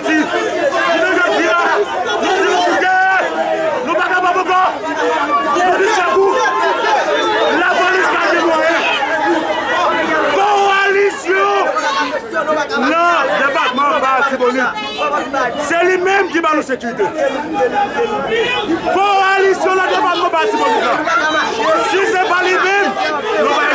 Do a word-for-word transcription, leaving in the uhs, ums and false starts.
Jounen jodi a, nou di nou bouke, nou pa kapab ankò. Nou di se kou. Lapolis pa gen mwayen. Kowalisyon nan depatman ba Latibonit, se li menm ki ba nou sekirite. Kowalisyon nan depatman ba Latibonit la, si se pa li menm, nou pa